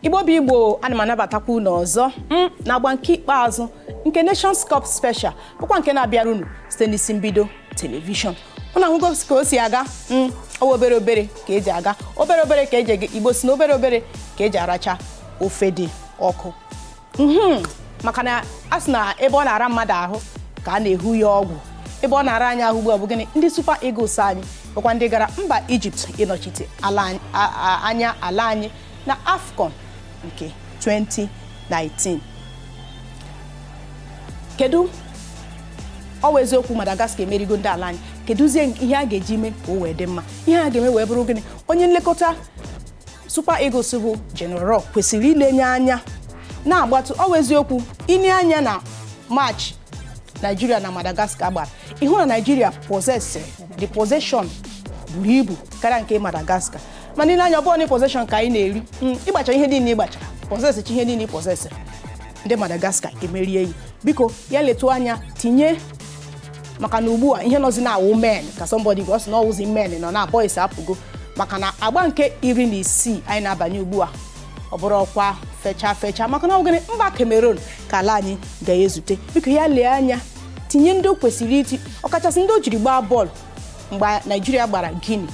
Igbo bụ Igbo, ana m anabatakwa unu ọzọ n'agba nke ikpeazụ nke Nations Cup Special, bụkwa nke na-abịara unu site n'isi mbido television. Unu ahụgo ka o si aga. Ọ bụ obere obere ka eji aga, obere obere ka eji aga. Igbo si na obere obere ka eji aracha ofe dị ọkụ, maka na a sị na ebe ọ na-ara mmadụ ahụ ka a na-ehu ya ọgwụ. Ebe ọ na-ara anyị ahụ ugbu a bụ gịnị? Ndị Super Eagles anyị, bụkwa ndị gara mba Ijipt ịnọchite anya ala anyị na AFCON nke 2019. Kedu ọ bụ eziokwu, Madagascar emerigo ndị ala anyị. Kedụzie ihe a ga-eji mee ka o wee dị mma? Ihe a ga-eme wee bụrụ gịnị? Onye nlekọta Super Eagles bụ Gernot Rohr kwesịrị ilenye anya na-agbatụ. Ọ bụ eziokwu, ile anya na match Nigeria na Madagascar gbara, ịhụ na Nigeria possessịrị the possession buru ibu karịa nke Madagascar. Mana ile anya, ọ bụrụ na possession ka anyị na-eri, ịgbacha ihe niile ịgbachara, possessịcha ihe niile possessịrị, ndị Madagascar emerie yi. Biko, ya letu anya tinye, maka na ugbu a ihe nọzi na awụ men ka somebody go sị na ọwụzi men nọ na boys apụgo, maka na agba nke 16 anyị na-abanye ugbu a, ọ bụrụ ọkwa fecha fecha, maka na ọ gịnị, mba Cameroon ka ala anyị ga-ezute. Biko, ya lee anya tinye ndị o kwesịrị iti, ọkachasị ndị o jiri gbaa bọọlụ mgbe Naijiria gbara Guinea.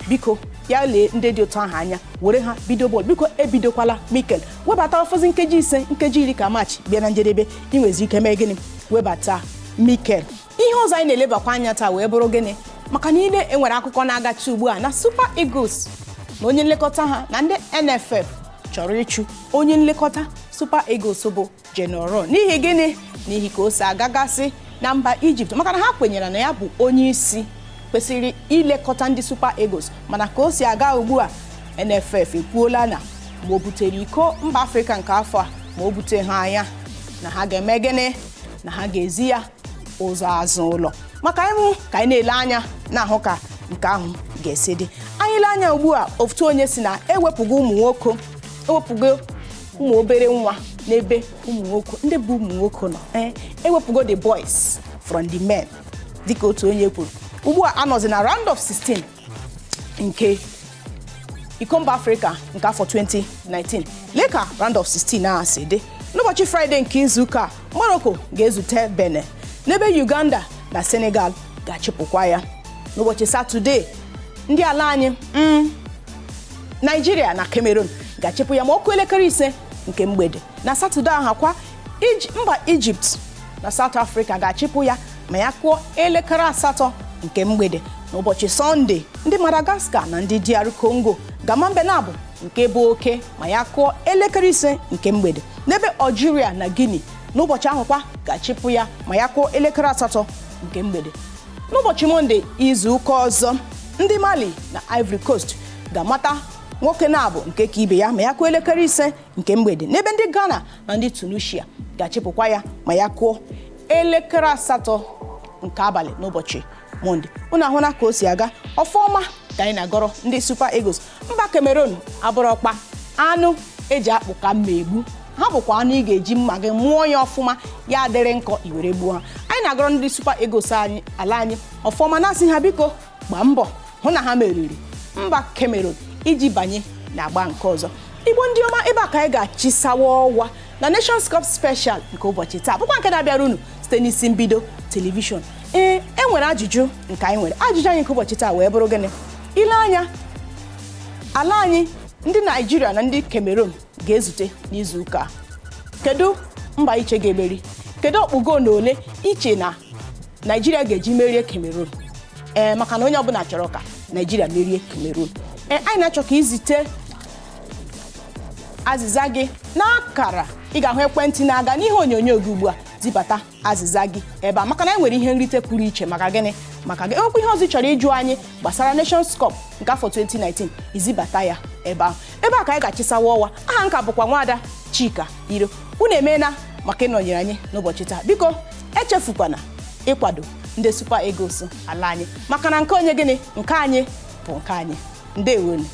Biko, ya lee ndị dị otu ahụ anya, were ha bido bọọlụ. Biko, ebidokwala Mikel, webata ọfọzi nkeji 5, nkeji 10 ka match bịa na njedebe. Ị nwezi ike mee gịnị? Webata Mikel. Ihe ọzọ anyị na-elebakwa anya taa wee bụrụ gịnị? Maka na ile enwere akụkọ na-agachi ugbu a na Super Eagles na onye nlekọta ha na ndị NFF chọrọ ịchụ onye nlekọta Super Eagles bụ Gernot Rohr. N'ihi gịnị? N'ihi ka o si agagasị na mba Ijipt, maka na ha kwenyere na ya bụ onye isi kwesịrị ilekọta ndị Super Eagles. Mana ka o si aga ugbu a, NFF ekwuola na ma o butere iko mba Afrịka nke afọ a, ma o bute ha anya, na ha ga-eme gịnị? Na ha ga-ezi ya ụzọ azụ ụlọ. Maka ịhụ ka anyị na-ele anya na-ahụ ka nke ahụ ga-esi dị. Anyị lee anya ugbu a, otu onye si na ewepụgo ụmụ nwoke, ewepụgo ụmụ obere nwa n'ebe ụmụ nwoke, ndị bụ ụmụ nwoke nọ. Ee, ewepụgo the boys from the men, dịka otu onye kwuru. Ugbu a anọzi na round of 16 nke iko mba Afrịka nke afọ 2019. Lee ka round of 16 a si dị. N'ụbọchị Fraịde nke izuụka a, Morocco ga-ezute Benin, n'ebe Uganda na Senegal ga-achịpụkwa ya. N'ụbọchị Satọde, ndị ala anyị, Naijiria na Cameroon ga-achịpụ ya ma ọkụ elekere 5 nke mgbede. Na Satọde ahụ kwa, mba Ijipt na South Africa ga-achịpụ ya ma ya kụọ elekere 8 nke mgbede. N'ụbọchị Sọnde, ndị Madagascar na ndị DR Congo ga-ama mbe na abụ nke bụ oke ma ya kụọ elekere 5 nke mgbede, n'ebe Algeria na Guinea n'ụbọchị ahụ kwa ga-achịpụ ya ma ya kụọ elekere 8 nke mgbede. N'ụbọchị Mọnde izu ụka ọzọ, ndị Mali na Ivory Coast ga-amata nwoke na-abụ nke ka ibe ya ma ya kụọ elekere 5 nke mgbede, n'ebe ndị Ghana na ndị Tunisia ga-achịpụkwa ya ma ya kụọ elekere 8 nke abalị n'ụbọchị Mọnde. Unu ahụla ka o si aga. Ọfọma ka anyị na-agọrọ ndị Super Eagles. Mba Cameroon abụrọkpa anụ eji akpụ ka mma egbu ha, bụkwa anụ ị ga-eji mma gị mụọ ya ọfụma, ya adịrị nkọ, iwere gbuo ha. Anyị na-agọrọ ndị Super Eagles anyị, ala anyị, ọfọma, na-asị ha biko gbaa mbọ hụ na ha meriri mba Cameroon iji banye n'agba nke ọzọ. Igbo ndị ọma, ebe a ka anyị ga-achịsawa ọwa na Nations Cup Special nke ụbọchị taa, bụkwa nke na-abịara unu site n'isi mbido television. Ee, e nwere ajụjụ nke anyị nwere. Ajụjụ anyị nke ụbọchị taa wee bụrụ gịnị? Ile anya ala anyị, ndị Naijiria na ndị Cameroon ga-ezute n'izu ụka a. Kedu mba iche ga-emeri? Kedu ọkpụ goolu ole iche na Naijiria ga-eji merie Cameroon? Ee, maka na onye ọbụla chọrọ ka Naijiria merie Cameroon. Ee, anyị na-achọ ka izite azịza gị n'akara ị ga-ahụ ekwentị na-aga n'ihe onyonyo gị ugbu a. Zibata azịza gị ebe a, maka na anyị nwere ihe nrite pụrụ iche maka gịnị? Maka gị. Enwekwa ihe ọzọ ị chọrọ ịjụ anyị gbasara Nations Cup nke afọ 2019, izibata ya ebe ahụ. Ebe a ka anyị ga-achịsawa ọwa. Aha nka bụkwa nwaada Chika Iro. Unu emeela maka ịnọnyere anyị n'ụbọchị taa. Biko, echefukwana ịkwado ndị Super Eagles ala anyị, maka na nke onye gịnị, nke anyị bụ nke anyị. Ndewonu.